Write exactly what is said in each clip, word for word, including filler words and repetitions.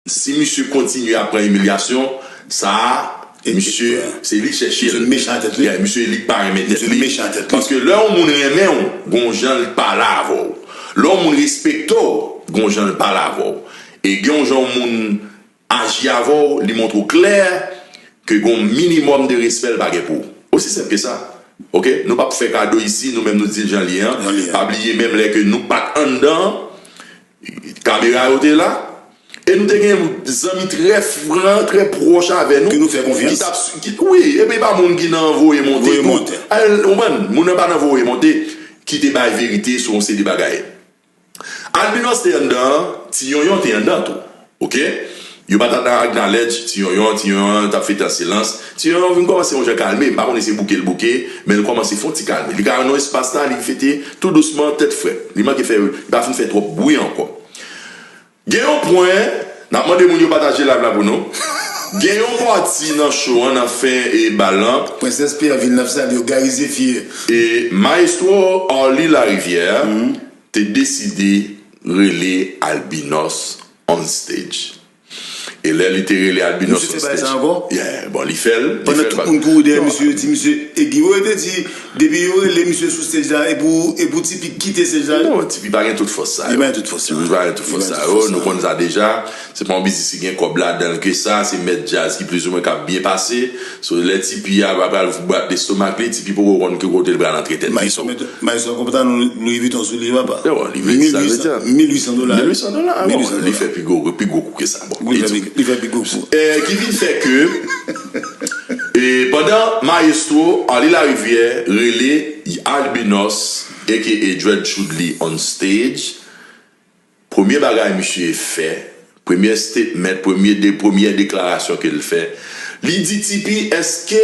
Si misye kontinye ap pran imilyasyon sa a, misye, se li k chèche l. Misye li k pa renmen tèt li. Paske lè yon moun renmen w, gon jan l pale avè w. Lè yon moun respekte w, gon jan l pale avè w. E gen yon jan yon moun aji avè w, li montre w klè ke gon minimòm de respè l pa gen pou ou. Osi senp ke sa. Oke? Nou p ap fè kado isi, nou menm nou di l jan l ye an. Pa bliye menm lè ke nou pa t anndan, kamera yo te la. E nou te gen zanmi trè fran, trè pwòch avè nou. Ke nou fè konfyans. Ki t ap, ki, wi, epi pa moun ki nan voye monte tou. Al, ou konprann? Moun nan pa nan voye monte, ki te bay verite sou yon seri de bagay. Albinos te anndan, Ti Yonyon te anndan tou. Oke? Yo pa t ap acknowledge Ti Yonyon, Ti Yonyon t ap fete an silans. Ti Yonyon vin kòmanse yon jan kalme, m pa konnen se bouke l bouke, men l kòmanse fè yon ti kalme. Li ka nan espas la, li fete tou dousman, tèt frèt. Li manke fè, li pa fin fè twòp bri ankò. Gen yon pwen, n ap mande moun yo pataje live la pou nou. Gen yon pati nan show an, nan fen e bal lan. Prensès Pierre Villeneuve, salye w, Gary Zephyr. E Maestro Arly Larivière te deside rele Albinos on stage. E lè li te rele Albinos on stage. Misye fè bagay sa ankò? Yeah, bon, li fè l. Pandan tout moun kouri dèyè misye, yo di misye, e Guy Wewe te di, depi yo rele misye sou stage la, e pou, e pou Tipi kite stage la. Non, Tipi pa gen tout fòs sa yo. Li pa gen tout fòs sa. Tipi pa gen tout fòs sa yo. Nou konn sa deja. Se pa yon biznis ki gen kòb ladan l ke sa. Se mèt djaz ki plizoumwen k ap byen pase. So, lè Tipi a pa pral bat lestomak li, Tipi poko konn ki kote l pral antre tèt li. So, Maestro, konpòte nou Louis Vuitton sou li, papa. Louis Vuitton, sa vle di mil uit san dola. Mil uit san dola, ah bon, li fè pi gwo, pi gwo kou ke sa. Bon, li fè pi gwo kou. Eh, ki vin fè ke, eh, pandan Maestro Arly Larivière rele Albinos, A K A Dread Shoudly on stage, premye bagay misye fè, premye statement, premye de, premyè deklarasyon ke l fè, li di, Tipi, èske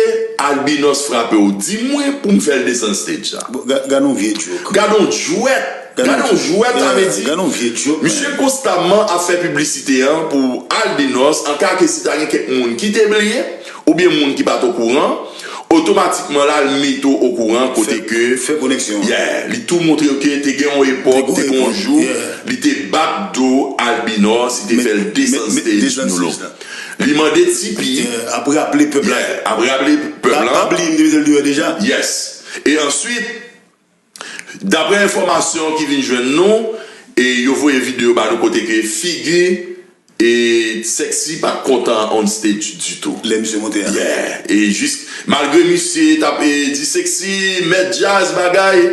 Albinos frape w? Di mwen pou m fè l desann stage la. Bon, ga-, gad yon vye joke. Gad yon jwèt. Gad yon jwèt, sa vle di, gad yon vye joke, misye konstamman ap fè piblisite an pou Albinos, an ka ke si ta gen kèk moun ki te bliye, oubyen moun ki pa t okouran, otomatikman la, l mete w okouran kote ke, fè koneksyon an. Yeah, li tou montre w ke te gen yon epòk, te gen yon jou, li te bat do Albinos, li te fè l desann stage New Look. Li mande Tipi, ap raple pèp la. Yeah, ap raple pèp la. Pa bliye m te mete l deyò deja. Yes. E answit, daprè enfòmasyon ki vin jwenn nou, e yo voye videyo ba nou kote ke figi e Sexy pa t kontan on stage ditou. Lè misye monte a. Yeah. E jis, malgre misye t ap, e, di Sexy, mèt djaz, bagay,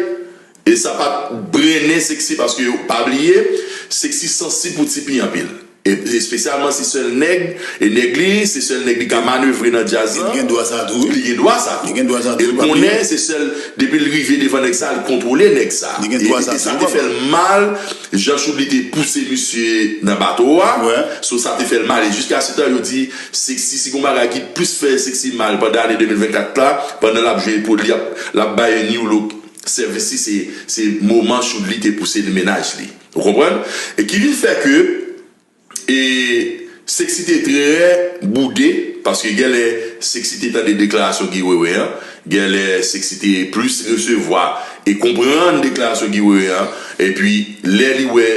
e sa pa t brennen Sexy paske, pa bliye, Sexy sansib pou Tipi anpil. E espesyalman si sèl nèg, e nèg li, se sèl nèg li ka manevre nan djaz lan. Li gen dwa sa tou, wi. Li gen dwa sa tou. Li gen dwa sa tou, wi. E l konnen se sèl, depi l rive devan nèg sa, li kontwole nèg sa. Li gen dwa sa tou, wi, papa. E, e sa te fè l mal, jan Shoudly te pouse misye nan bato a. So, sa te fè l mal. E jiskasitan, yo di, Sexy, si gon bagay ki plis fè Sexy mal pandan ane de mil vennkat la, pandan l ap jwe pou li, ap, l ap bay New Look service, se, se moman Shoudly te pouse l mennaj li. Ou konprann? E ki vin fè ke, e, Sexy te trè boude, paske genlè Sexy te tande deklarasyon Guy Wewe an, genlè Sexy te plis resevwa e konprann deklarasyon Guy Wewe an, epi lè li wè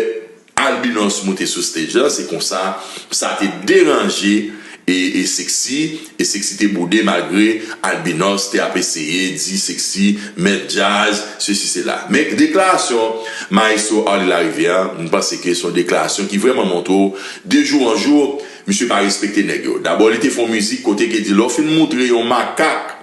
Albinos monte sou stage la, se konsa, sa te deranje e, e Sexy, e Sexy te boude malgre Albinos te ap eseye di Sexy, mèt djaz, sesi, sela. Men deklarasyon Maestro Arly Larivière, m panse ke se yon deklarasyon ki vrèman montre w, de jou an jou, misye pa respekte nèg yo. Dabò, li te fè yon mizik kote ke di, lè w fin moutre yon makak,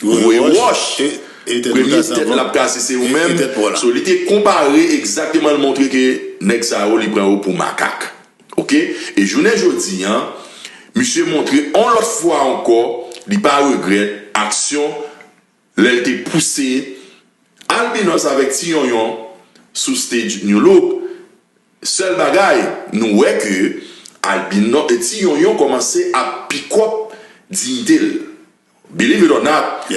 voye wòch. Premye tèt l ap kase se ou menm. So, li te konpare egzakteman, l montre ke nèg sa yo, li pran yo pou makak. Oke? E jounen jodi an, misye montre yon lòt fwa ankò, li pa regrèt aksyon lè l te pouse Albinos avèk Ti Yonyon sou stage New Look. Sèl bagay, nou wè ke Albinos, e, Ti Yonyon kòmanse ap pick up diyite l. Believe it or not,